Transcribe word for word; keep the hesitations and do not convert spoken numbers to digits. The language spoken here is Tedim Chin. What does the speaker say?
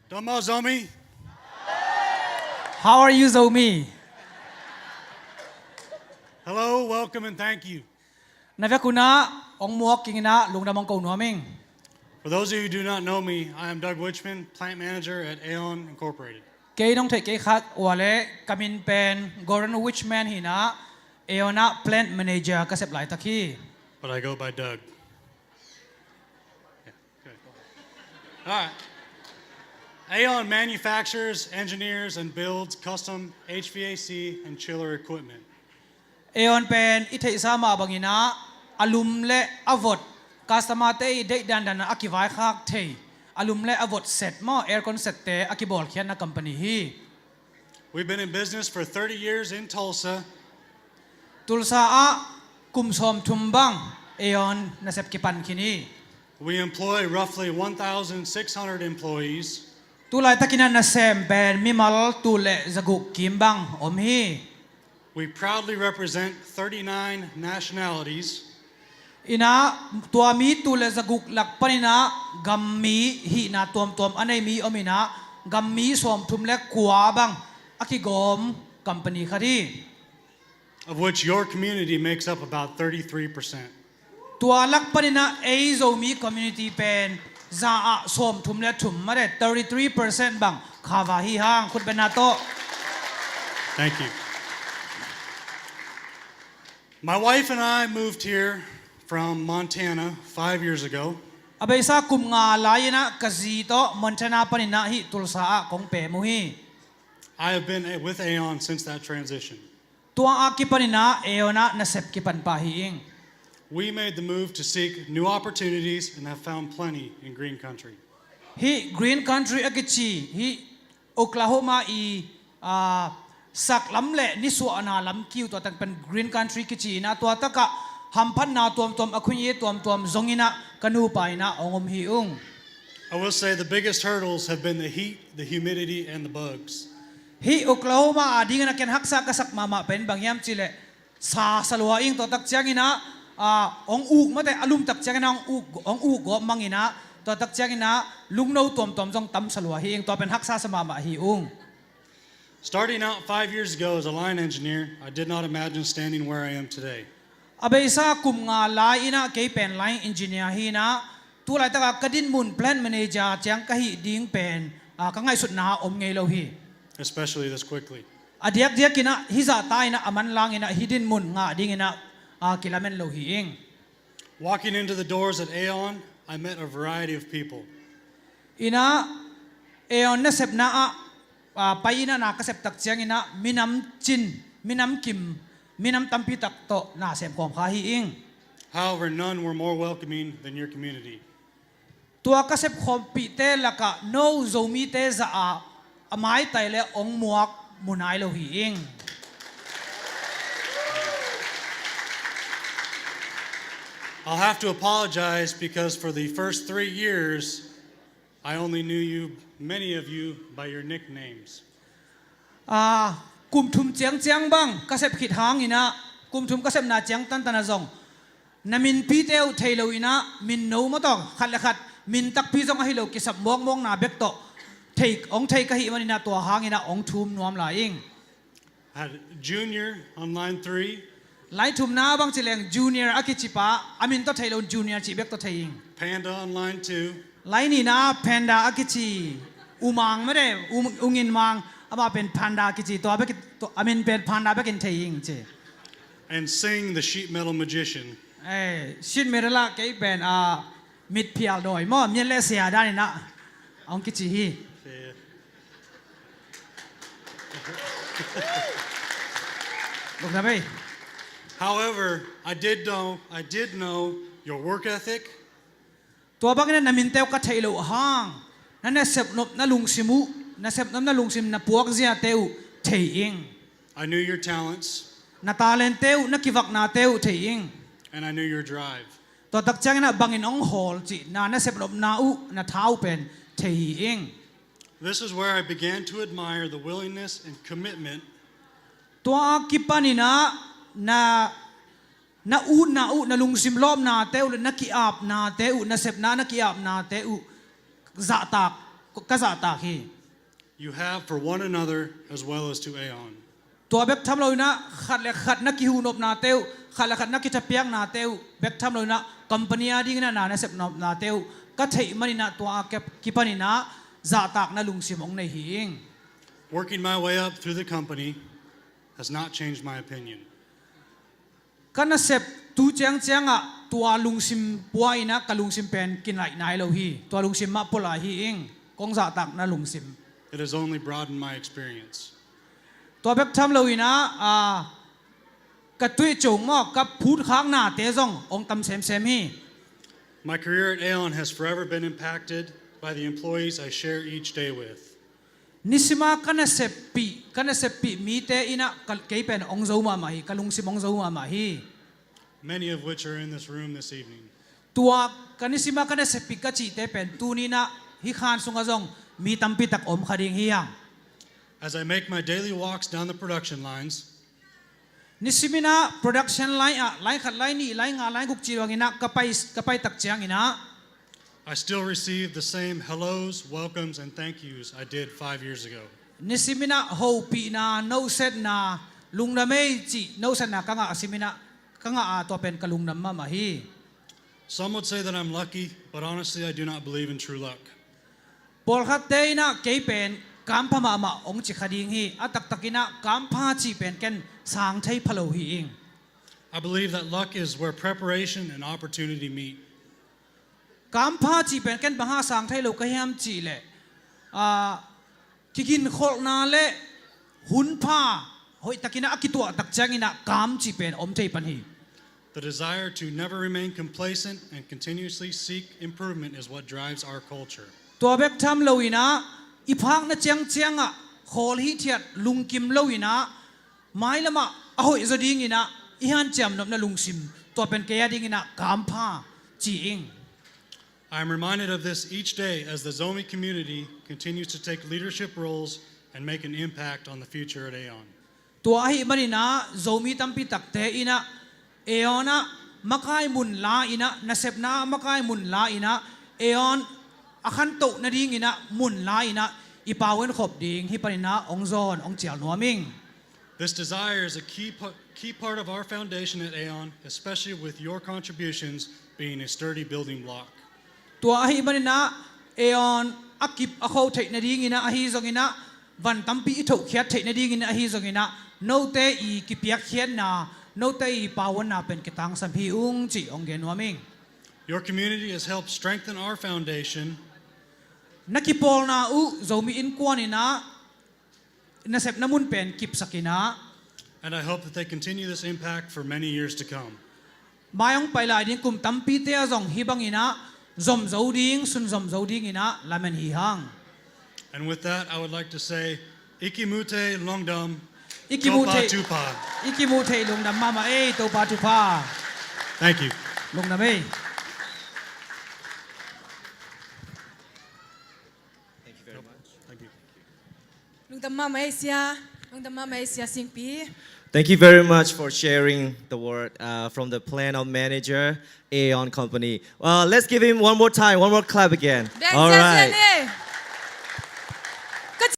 Dong mah, Zomi. How are you, Zomi? Hello, welcome and thank you. Na vek un ah hong muak kik in ah lungdam hong ko nuam ing. For those of you who do not know me, I am Doug Wichmann, plant manager at Aeon Incorporated. Kei nong theih kei khat uh leh ka min pen Gordon Wichmann hi in ah, Aeon ah plant manager ka sep laitak hi. But I go by Doug. Yeah, okay. All right. Aeon manufactures, engineers, and builds custom H V A C and chiller equipment. Aeon pen i theihsa mah bangin ah a lum le a vot, customer-te i deih dandan a kivaikhak thei, a lum le a vot set maw, aircon set-te a kibawlkhiatna company hi. We've been in business for thirty years in Tulsa. Tulsa ah kum sawmthum bang Aeon nasep kipan khin hi. We employ roughly one thousand six hundred employees. Tu laitakin ah nasem pen mimal tul le zaguk kim bang om hi. We proudly represent thirty-nine nationalities. In ah tua mi tul le zaguk lak panin ah gammi hihna tuamtuam a nei mi om in ah, gammi sawmthum le kua bang a kigawm company khat hi. Of which your community makes up about thirty-three percent. Tua lak panin ah ei Zomi community pen za ah sawmthum le thum, mate, thirty-three percent bang cover hi hang, khutbetna tawh. Thank you. My wife and I moved here from Montana five years ago. A beisa kum nga lai-in ah ka zi tawh Montana panin ah hih Tulsa ah kong pem uh hi. I have been with Aeon since that transition. Tua a kipanin ah Aeon ah nasep kipan pah hi ing. We made the move to seek new opportunities and have found plenty in Green Country. Hih Green Country a kici, hih Oklahoma i, ah, saklam le nisuahna lam kiu, tua tak pen Green Country kici in ah, tua takah hamphatna tuamtuam, a khunye tuamtuam zong in ah ka nupa in ah hong om hi ung. I will say the biggest hurdles have been the heat, the humidity, and the bugs. Hih Oklahoma a dingin ah ken haksa ka sak mahmah pen bang hiam cih leh, sa sa lua ing, tua tak ciangin ah, ah, hong uk, mate, a lum tak ciangin ah hong uk, hong uk gawp mang in ah, tua tak ciangin ah lungno tuamtuam zong tam sa lua hi ing, tua pen haksa sa mahmah hi ung. Starting out five years ago as a line engineer, I did not imagine standing where I am today. A beisa kum nga lai-in ah kei pen line engineer hi in ah, tu laitak ah ka dinmun plant manager ciang ka hih ding pen, ah, ka ngaihsutna ah om ngei lo hi. Especially this quickly. A diakdiakin ah, hih zahta in ah, a manlangin ah, hih dinmun ngah dingin ah, ah, kilamen lo hi ing. Walking into the doors at Aeon, I met a variety of people. In ah, Aeon nasepna ah, ah, pai in ah na ka sep tak ciangin ah, minam cin, minam kim, minam tampi tak tawh na sem khawm kha hi ing. However, none were more welcoming than your community. Tua ka sep khawmpihte lakah no Zomite zah ah a maitai le hong muak mu nai lo hi ing. I'll have to apologize because for the first three years, I only knew you, many of you, by your nicknames. Ah, kum thum ciangciang bang ka sep khit hangin ah, kum thum ka sepna ciang tantan ah zong na minpite uh thei lo in ah, min no maw tawh, khat le khat min takpi zong ahi lo kisap muakmuakna bek tawh thei, hong thei ka hih manin ah, tua hangin ah hong thum nuam lai ing. Had Junior on line three. Line thumna bang ci leng Junior a kici pa, a min tawh thei lo, Junior cih bek tawh thei ing. Panda on line two. Line nihna Panda a kici, U Mang mah de, U, U Ngin Mang, amah pen Panda a kici, tua bek, tua, a min pen Panda bekin thei ing ci. And Sing, the sheet metal magician. Eh, sheet metal ah kei pen, ah, mitphial dawi maw, mial le sia dan in ah hong kici hi. However, I did know, I did know your work ethic. Tua bangin ah na minte uh ka theih loh hang, na nasepnop, na lungsim uh, nasepnop, na lungsim, na puakziate uh thei ing. I knew your talents. Na talentte uh, na kivaknate uh thei ing. And I knew your drive. Tua tak ciangin ah bangin hong hawl cih, na nasepnopna uh, na tha uh pen thei hi ing. This is where I began to admire the willingness and commitment. Tua a kipanin ah na, na utna uh, na lungsim lawpnate uh, na ki-apnate uh, nasepna na ki-apnate uh zahtak ka zahtak hi. You have for one another as well as to Aeon. Tua bek tham loinah khat le khat na kihuhnopnate uh, khat le khat na kithapiaknate uh bek tham loinah company a dinginah na nasepnopnate uh ka theih maninah tua a kipaninah zahtakna lungsim hong nei hi ing. Working my way up through the company has not changed my opinion. Ka nasep tu ciangciangah tua lungsim pua inah ka lungsim pen kinaih nai lo hi. Tua lungsim mah pua lai hi ing. Kong zahtakna lungsim. It has only broadened my experience. Tua bek tham loinah ka tuihcung maw, ka phutkhaknate zong hong tam semsem hi. My career at Aeon has forever been impacted by the employees I share each day with. Nisima ka naseppih ka naseppih mite inah kei pen hong zo mahmah hi, ka lungsim hong zo mahmah hi. Many of which are in this room this evening. Tua ka nisima ka naseppih ka cihte pen tuninah hih khan sungah zong mi tampi tak om kha ding hi hang. As I make my daily walks down the production lines, nisiminah production line ah line khat, line nih, line nga, line guk ci luanginah ka pai, ka pai tak cianginah I still receive the same hellos, welcomes and thank yous I did five years ago. Nisiminah hopihna, nosetna, lungdam ei cih nosetna ka ngah siminah ka ngah a tua pen ka lungdam mahmah hi. Some would say that I'm lucky, but honestly I do not believe in true luck. Pawlkhatte inah kei pen kampha mahmah hong ci kha ding hi. A taktakinah kampha cih pen ken sang thei pha lo hi ing. I believe that luck is where preparation and opportunity meet. Kampha cih pen ken bang hang sang thei lo ka hiam cihleh kiginkholhna le hunpha hoihtakinah a kituah tak cianginah kam cih pen om thei pan hi. The desire to never remain complacent and continuously seek improvement is what drives our culture. Tua bek tham loinah i phakna ciangciangah khawl hithiat lungkim loinah mailamah a hoih zaw dinginah i hanciam nopna lungsim tua pen kei a dinginah kampha ci ing. I am reminded of this each day as the Zomi community continues to take leadership roles and make an impact on the future at Aeon. Tua ahih maninah Zomi tampi takte inah Aeon ah makai mun la inah, nasepna ah makai mun la inah, Aeon a khantoh nadinginah mun la inah i pau en khop ding hih paninah hong zawn hong cial nuam ing. This desire is a key, key part of our foundation at Aeon, especially with your contributions being a sturdy building block. Tua ahih maninah Aeon a kip a kho theih nadinginah ahi zonginah van tampi i thohkhiat theih nadinginah ahi zonginah note i kipiakkhiatna, note i pauanna pen kitangsam hi ung cih hong gen nuam ing. Your community has helped strengthen our foundation. Na kipawlna uh Zomi Innkuan inah nasepna mun pen kipsakinah. And I hope that they continue this impact for many years to come. Mai hong pai lai ding kum tampite ah zong hih banginah zom zo ding, sun zom zo dinginah lamen hi hang. And with that, I would like to say, Ikimute Longdam, Topa Tupa. Ikimute Longdam mahmah ei, Topa Tupa. Thank you. Longdam ei. Thank you very much. Thank you. Lungdam mahmah ei sia. Lungdam mahmah ei sia Singpi. Thank you very much for sharing the word uh, from the plant manager, Aeon Company. Uh, let's give him one more time, one more clap again. All right.